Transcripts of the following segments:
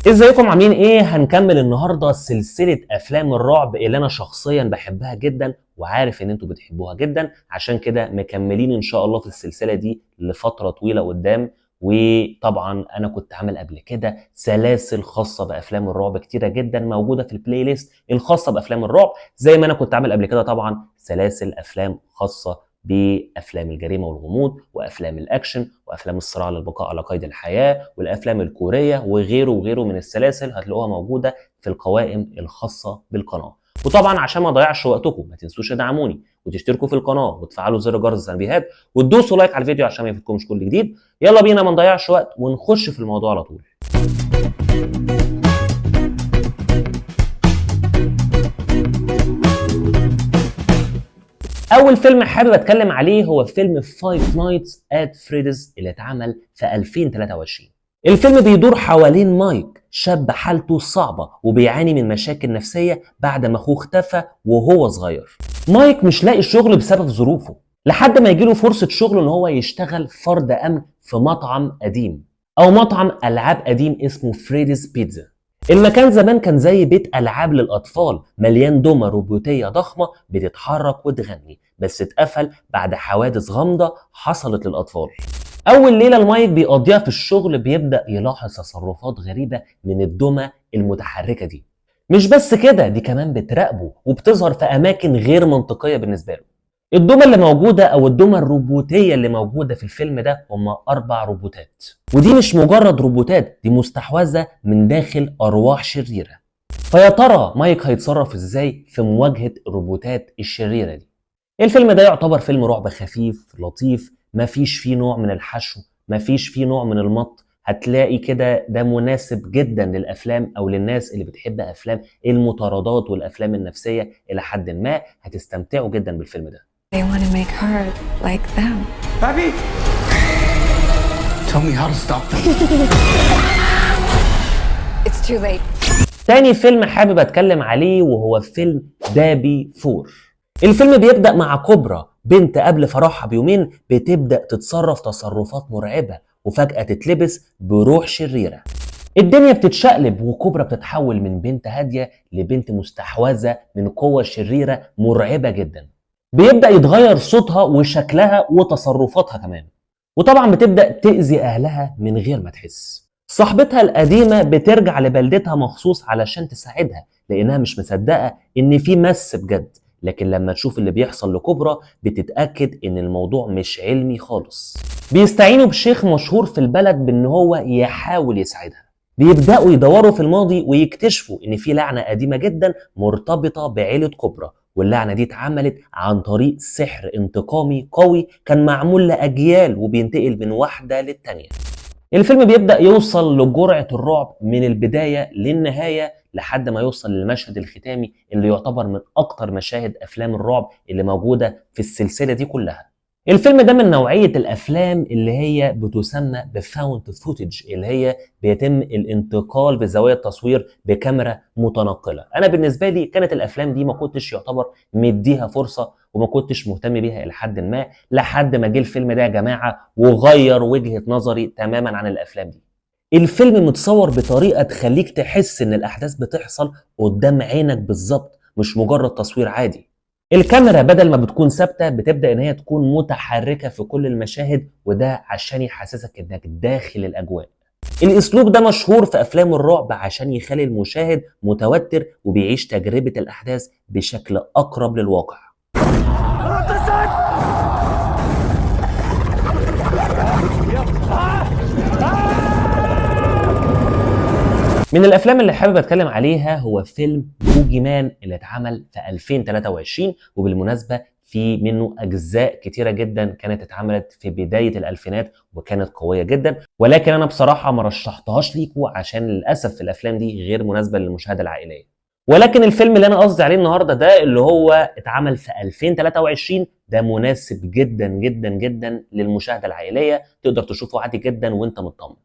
ازيكم عاملين ايه؟ هنكمل النهارده سلسلة افلام الرعب اللي انا شخصيا بحبها جدا، وعارف ان انتوا بتحبوها جدا، عشان كده مكملين ان شاء الله في السلسلة دي لفترة طويلة قدام. وطبعا انا كنت عامل قبل كده سلاسل خاصة بافلام الرعب كتيرة جدا موجودة في ال playlist الخاصة بافلام الرعب، زي ما انا كنت عامل قبل كده طبعا سلاسل افلام خاصة بافلام الجريمة والغموض وافلام الاكشن وافلام الصراع للبقاء على قيد الحياة والافلام الكورية وغيره وغيره من السلاسل، هتلاقوها موجودة في القوائم الخاصة بالقناة. وطبعا عشان ما اضيعش وقتكم ما تنسوش تدعموني وتشتركوا في القناة وتفعلوا زر جرس التنبيهات وتدوسوا like على الفيديو عشان ما يفوتكمش كل جديد. يلا بينا ما نضيعش وقت ونخش في الموضوع على طول. اول فيلم حابب اتكلم عليه هو فيلم Five Nights at Freddy's اللي اتعمل في 2023. الفيلم بيدور حوالين مايك، شاب حالته صعبة وبيعاني من مشاكل نفسية بعد ما اخوه اختفى وهو صغير. مايك مش لاقي شغل بسبب ظروفه، لحد ما يجيله فرصة شغل ان هو يشتغل فرد امن في مطعم قديم او مطعم العاب قديم اسمه Freddy's Pizza. المكان زمان كان زي بيت ألعاب للأطفال، مليان دمى روبوتية ضخمة بتتحرك وتغني، بس اتقفل بعد حوادث غامضة حصلت للأطفال. أول ليلة المايك بيقضيها في الشغل بيبدأ يلاحظ تصرفات غريبة من الدمى المتحركة دي. مش بس كده، دي كمان بتراقبه وبتظهر في أماكن غير منطقية بالنسبة له. الدمى اللي موجودة أو الدمى الروبوتية اللي موجودة في الفيلم ده هم 4 روبوتات، ودي مش مجرد روبوتات، دي مستحوذة من داخل أرواح شريرة. فيا ترى مايك هيتصرف إزاي في مواجهة الروبوتات الشريرة دي؟ الفيلم ده يعتبر فيلم رعب خفيف لطيف، مفيش فيه نوع من الحشو، مفيش فيه نوع من المط، هتلاقي كده ده مناسب جدا للأفلام أو للناس اللي بتحب أفلام المطاردات والأفلام النفسية إلى حد ما. هتستمتعوا جدا بالفيلم ده. They want to make her like them. Abby! Tell me how to stop them. It's too late. تاني فيلم حابب اتكلم عليه وهو فيلم دابي 4. الفيلم بيبدأ مع كوبرا، بنت قبل فرحها بيومين بتبدأ تتصرف تصرفات مرعبة وفجأة تتلبس بروح شريرة. الدنيا بتتشقلب وكوبرا بتتحول من بنت هادية لبنت مستحوذة من قوة شريرة مرعبة جدا. بيبدأ يتغير صوتها وشكلها وتصرفاتها كمان، وطبعا بتبدأ تأذي أهلها من غير ما تحس. صاحبتها القديمة بترجع لبلدتها مخصوص علشان تساعدها لأنها مش مصدقة إن في مس بجد، لكن لما تشوف اللي بيحصل لكوبرا بتتأكد إن الموضوع مش علمي خالص. بيستعينوا بشيخ مشهور في البلد بإن هو يحاول يساعدها. بيبدأوا يدوروا في الماضي ويكتشفوا إن في لعنة قديمة جدا مرتبطة بعيلة كوبرا، واللعنة دي اتعملت عن طريق سحر انتقامي قوي كان معمول لأجيال وبينتقل من واحدة للتانية. الفيلم بيبدأ يوصل لجرعة الرعب من البداية للنهاية لحد ما يوصل للمشهد الختامي اللي يعتبر من أكتر مشاهد أفلام الرعب اللي موجودة في السلسلة دي كلها. الفيلم ده من نوعية الأفلام اللي هي بتسمى ب found footage، اللي هي بيتم الانتقال بزوايا التصوير بكاميرا متنقلة. أنا بالنسبة لي كانت الأفلام دي ما كنتش يعتبر مديها فرصة وما كنتش مهتم بيها إلى حد ما، لحد ما جه الفيلم ده يا جماعة وغير وجهة نظري تماما عن الأفلام دي. الفيلم متصور بطريقة تخليك تحس إن الأحداث بتحصل قدام عينك بالظبط، مش مجرد تصوير عادي. الكاميرا بدل ما بتكون ثابتة بتبدأ إن هي تكون متحركة في كل المشاهد، وده عشان يحسسك إنك داخل الأجواء. الأسلوب ده مشهور في أفلام الرعب عشان يخلي المشاهد متوتر وبيعيش تجربة الأحداث بشكل أقرب للواقع. من الأفلام اللي حابب أتكلم عليها هو فيلم بوجيمان اللي اتعمل في 2023، وبالمناسبة في منه أجزاء كتيرة جدا كانت اتعملت في بداية الألفينات وكانت قوية جدا، ولكن أنا بصراحة ما رشحتهاش ليكوا عشان للأسف الأفلام دي غير مناسبة للمشاهدة العائلية. ولكن الفيلم اللي أنا قصدي عليه النهاردة ده اللي هو اتعمل في 2023 ده مناسب جدا جدا جدا للمشاهدة العائلية، تقدر تشوفه عادي جدا وانت مطمن.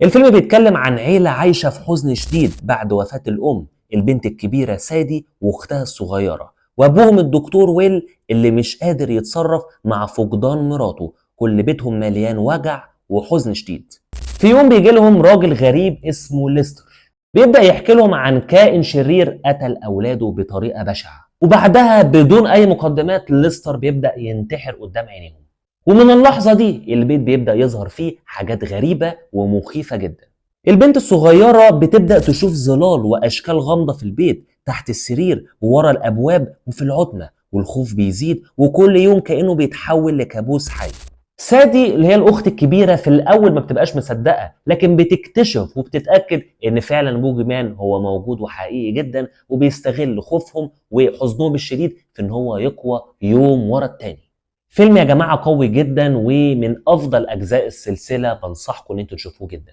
الفيلم بيتكلم عن عيلة عايشة في حزن شديد بعد وفاة الأم، البنت الكبيرة سادي وأختها الصغيرة، وأبوهم الدكتور ويل اللي مش قادر يتصرف مع فقدان مراته. كل بيتهم مليان وجع وحزن شديد. في يوم بيجي لهم راجل غريب اسمه ليستر. بيبدأ يحكي لهم عن كائن شرير قتل أولاده بطريقة بشعة، وبعدها بدون أي مقدمات ليستر بيبدأ ينتحر قدام عينيهم. ومن اللحظة دي البيت بيبدأ يظهر فيه حاجات غريبة ومخيفة جدا. البنت الصغيرة بتبدأ تشوف ظلال وأشكال غامضة في البيت، تحت السرير وورا الأبواب وفي العتمة، والخوف بيزيد وكل يوم كأنه بيتحول لكابوس حي. سادي اللي هي الأخت الكبيرة في الأول ما بتبقاش مصدقة، لكن بتكتشف وبتتأكد إن فعلا بوجي مان هو موجود وحقيقي جدا، وبيستغل خوفهم وحزنهم الشديد في إن هو يقوى يوم ورا التاني. فيلم يا جماعة قوي جدا ومن أفضل أجزاء السلسلة، بنصحكم إن انتوا تشوفوه جدا.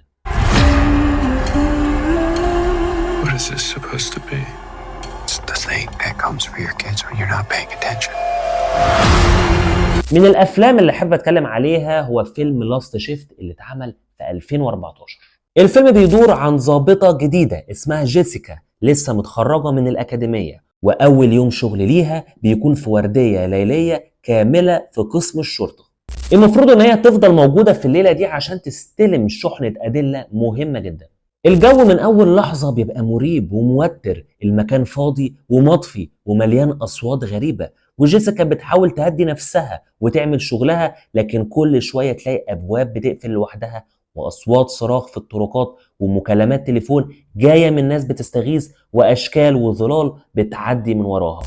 What is this supposed to be? It's the thing that comes for your kids when you're not paying attention. من الافلام اللي احب اتكلم عليها هو فيلم Last Shift اللي اتعمل في 2014. الفيلم بيدور عن ضابطة جديدة اسمها جيسيكا، لسه متخرجة من الأكاديمية، وأول يوم شغل ليها بيكون في وردية ليلية كاملة في قسم الشرطة. المفروض إن هي تفضل موجودة في الليلة دي عشان تستلم شحنة أدلة مهمة جدا. الجو من أول لحظة بيبقى مريب وموتر، المكان فاضي ومطفي ومليان أصوات غريبة، وجيسيكا بتحاول تهدي نفسها وتعمل شغلها، لكن كل شوية تلاقي أبواب بتقفل لوحدها وأصوات صراخ في الطرقات ومكالمات تليفون جاية من ناس بتستغيث وأشكال وظلال بتعدي من وراها.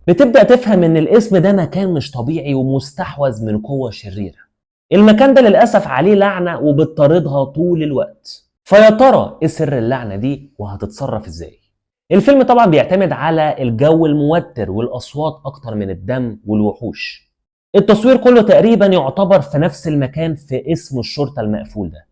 بتبدأ تفهم إن الاسم ده مكان مش طبيعي ومستحوذ من قوة شريرة. المكان ده للأسف عليه لعنة وبتطاردها طول الوقت، فيا ترى إيه سر اللعنة دي وهتتصرف إزاي؟ الفيلم طبعا بيعتمد على الجو الموتر والأصوات أكتر من الدم والوحوش. التصوير كله تقريبا يعتبر في نفس المكان في اسم الشرطة المقفول ده.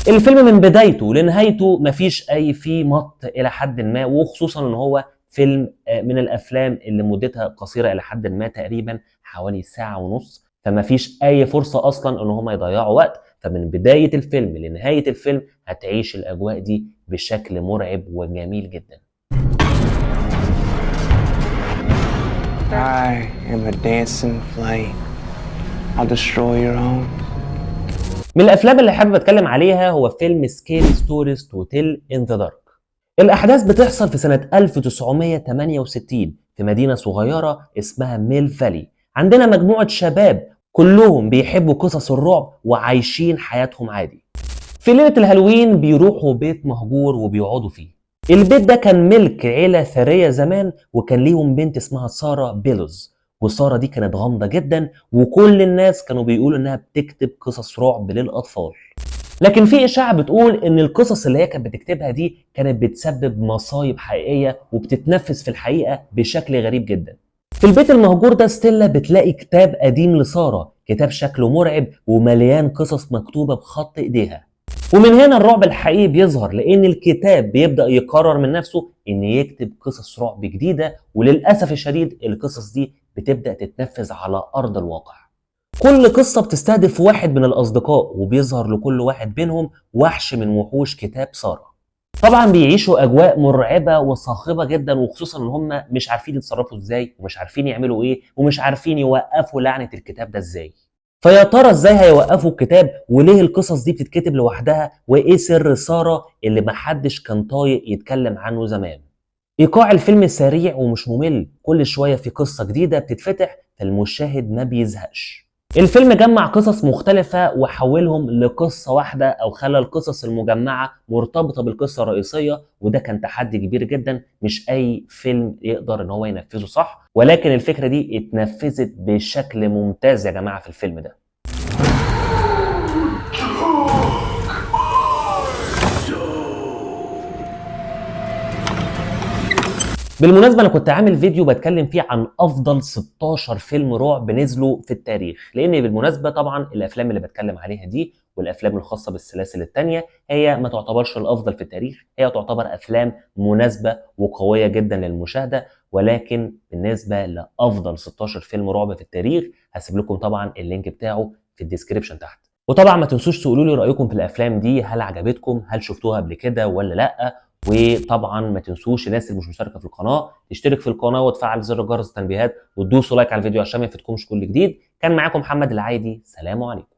الفيلم من بدايته لنهايته مفيش أي فيه مط إلى حد ما، وخصوصا إن هو فيلم من الأفلام اللي مدتها قصيرة إلى حد ما، تقريبا حوالي ساعة ونص، فمفيش أي فرصة أصلا إن هما يضيعوا وقت. فمن بداية الفيلم لنهاية الفيلم هتعيش الأجواء دي بشكل مرعب وجميل جدا. I am a dancing flame. I'll destroy your home. من الافلام اللي حابب اتكلم عليها هو فيلم Scary Stories to Tell in the Dark. الاحداث بتحصل في سنة 1968 في مدينة صغيرة اسمها ميل فالي. عندنا مجموعة شباب كلهم بيحبوا قصص الرعب وعايشين حياتهم عادي. في ليلة الهالوين بيروحوا بيت مهجور وبيقعدوا فيه. البيت ده كان ملك عيلة ثرية زمان، وكان ليهم بنت اسمها سارة بيلوز، وسارة دي كانت غامضة جدا، وكل الناس كانوا بيقولوا انها بتكتب قصص رعب للأطفال. لكن في إشاعة بتقول ان القصص اللي هي كانت بتكتبها دي كانت بتسبب مصايب حقيقية وبتتنفذ في الحقيقة بشكل غريب جدا. في البيت المهجور ده ستيلا بتلاقي كتاب قديم لسارة، كتاب شكله مرعب ومليان قصص مكتوبة بخط ايديها. ومن هنا الرعب الحقيقي بيظهر، لأن الكتاب بيبدأ يقرر من نفسه إن يكتب قصص رعب جديدة، وللأسف الشديد القصص دي بتبدأ تتنفذ على أرض الواقع. كل قصة بتستهدف واحد من الأصدقاء، وبيظهر لكل واحد منهم وحش من وحوش كتاب سارة. طبعا بيعيشوا أجواء مرعبة وصاخبة جدا، وخصوصا إن هم مش عارفين يتصرفوا إزاي، ومش عارفين يعملوا إيه، ومش عارفين يوقفوا لعنة الكتاب ده إزاي. فيا ترى ازاي هيوقفوا الكتاب، وليه القصص دي بتتكتب لوحدها، وايه سر سارة اللي محدش كان طايق يتكلم عنه زمان. ايقاع الفيلم سريع ومش ممل، كل شوية في قصة جديدة بتتفتح فالمشاهد ما بيزهقش. الفيلم جمع قصص مختلفة وحولهم لقصة واحدة، او خلى القصص المجمعة مرتبطة بالقصة الرئيسية، وده كان تحدي كبير جدا مش اي فيلم يقدر ان هو ينفذه صح، ولكن الفكرة دي اتنفذت بشكل ممتاز يا جماعة في الفيلم ده. بالمناسبة أنا كنت عامل فيديو بتكلم فيه عن أفضل 16 فيلم رعب نزلوا في التاريخ، لأن بالمناسبة طبعا الأفلام اللي بتكلم عليها دي والأفلام الخاصة بالسلاسل التانية هي ما تعتبرش الأفضل في التاريخ، هي تعتبر أفلام مناسبة وقوية جدا للمشاهدة، ولكن بالنسبة لأفضل 16 فيلم رعب في التاريخ هسيب لكم طبعا ال link بتاعه في ال description تحت. وطبعا ما تنسوش تقولوا لي رأيكم في الأفلام دي، هل عجبتكم؟ هل شفتوها قبل كده ولا لأ؟ وطبعا ما تنسوش الناس اللي مش مشتركة في القناة تشترك في القناة وتفعل زر جرس التنبيهات وتدوسوا like على الفيديو عشان ما يفوتكمش كل جديد. كان معاكم محمد العايدي، سلام عليكم.